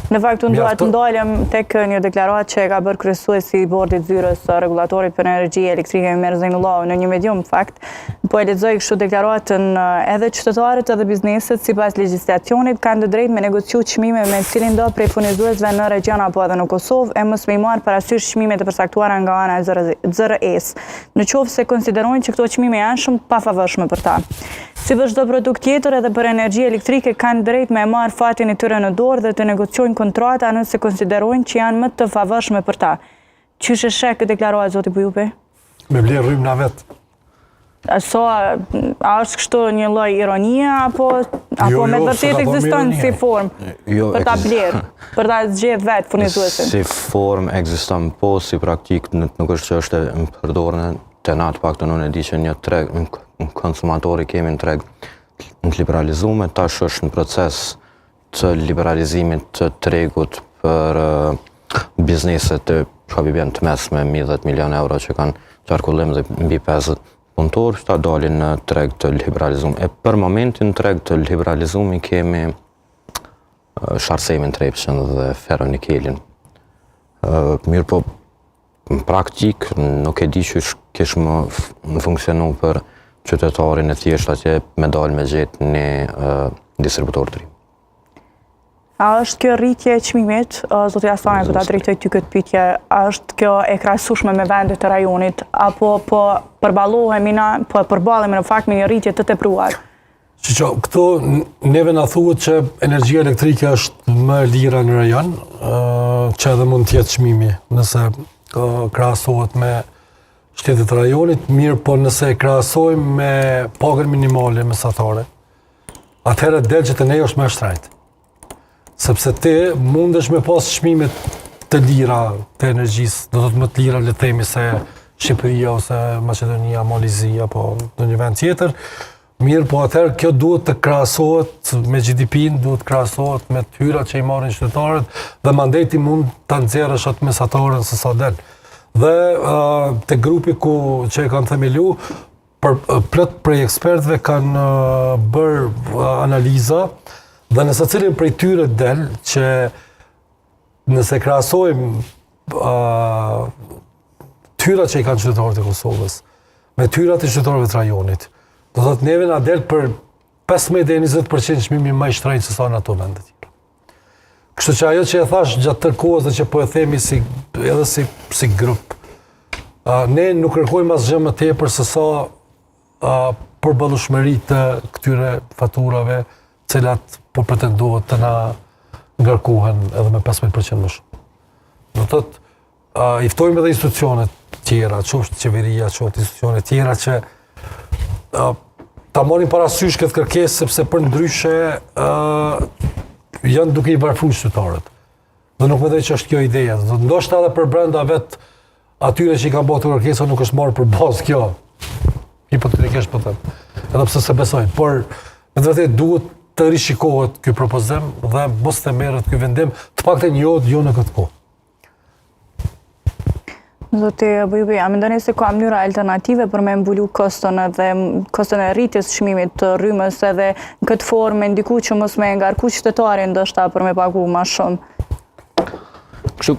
Në fakt, unë dua të ndalem tek një deklaratë që e ka bërë kryesuesi i bordit zyrës së rregullatorit për energji elektrike Imer Zejnullahu në një medium, në fakt, po e lexoj kështu deklaratën edhe qytetarët edhe bizneset sipas legjislacionit kanë të drejtë me negociu çmime me cilindo prej furnizuesve në regjion apo edhe në Kosovë e mos me i marrë parasysh çmimet e përcaktuara nga ana e ZRE-së. Në qoftë se konsiderojnë që këto çmime janë shumë të pafavorshme për ta. Si për çdo produkt tjetër edhe për energji elektrike kanë drejt me e marrë fatin e tyre në dorë dhe të negociojnë kontrata nëse konsiderojnë që janë më të favorshme për ta. Qysh e sheh këtë deklaratë, zoti Bujupi? Me blerë rrymë na vetë. A so, a është kështu një lloj ironie, apo, apo jo, me jo, vërtet ekziston si formë jo, për ta blerë, për ta zgjedh vetë furnizuesin? Si formë ekziston, po si praktikë nuk është që është e përdorne Te na të paktën unë e di që një treg konsumatori kemi në treg të liberalizume, tash është në proces të liberalizimit të tregut për bizneset e çka i bjen të mesme mbi 10 milion euro që kanë qarkullim dhe mbi 50 punëtorë, që ta dalin në treg të liberalizum. E për momentin treg të liberalizum i kemi Sharsemin, Trepçën dhe Ferronikelin. Mirëpo, Në praktikë, nuk e di qysh kish me funksionu për qytetarin e thjeshtë atje me dalë me gjetë një distributor të ri. A është kjo rritje e çmimit, zoti Asllani, po ta drejtoj ty këtë pyetje, a është kjo e krahasueshme me vendet e rajonit, apo po përballohemi na, po përballemi në fakt me një rritje të tepruar? Shiko, këtu neve na thuhet që energjia elektrike është më e lira në rajon, që edhe mund të jetë çmimi, nëse krahasohet me shtetet e rajonit, mirëpo nëse e krahasojmë me pagën minimale mesatare, atëherë del që te ne është më e shtrenjtë. Sepse ti mundesh me pas çmime të lira të energjisë, do të thotë më të lira le të themi se Shqipëria ose Maqedonia, Mali i Zi apo ndonjë vend tjetër. Mirëpo atëherë kjo duhet të krahasohet me GDP-n, duhet të krahasohet me të hyrat që i marrin qytetarët dhe mandej ti mund ta nxjerrësh atë mesataren se sa del. Dhe uh, te grupi ku që e kanë themelu, për plot prej ekspertëve kanë bërë analiza dhe në secilin prej tyre del që nëse krahasojmë të hyrat që i kanë qytetarët e Kosovës me të hyrat e qytetarëve të rajonit, do thotë neve na del për 15 deri 20% çmimi më i shtrenjtë se sa në ato vende tjera. Kështu që ajo që e thash gjatë tërë kohës dhe që po e themi si, edhe si, si grup, uh, ne nuk kërkojmë asgjë më tepër se sa uh, përballueshmëri të këtyre faturave, cilat po pretendohet të na ngarkohen edhe me 15% më shumë. Do të thotë, uh, i ftojmë edhe institucionet tjera, qoftë qeveria, qoftë institucionet tjera që uh, ta marrin parasysh këtë kërkesë sepse përndryshe uh, janë duke i varfru qytetarët. Dhe nuk mendoj që është kjo ideja. Do të ndoshta edhe përbrenda vetë atyre që i kanë bërë këto kërkesa nuk është marrë për bazë kjo. Hipotetikisht po them. Edhe pse s'e besoj, por me të vërtetë duhet të rishikohet ky propozim dhe mos të merret ky vendim, të paktën jo jo në këtë kohë. Zoti Bujupi, a mendoni se ka mënyra alternative për me mbulu koston edhe koston e rritjes së çmimit të rrymës edhe në këtë formë me ndiku që mos me ngarku qytetarin ndoshta për me pagu ma shumë? Kështu...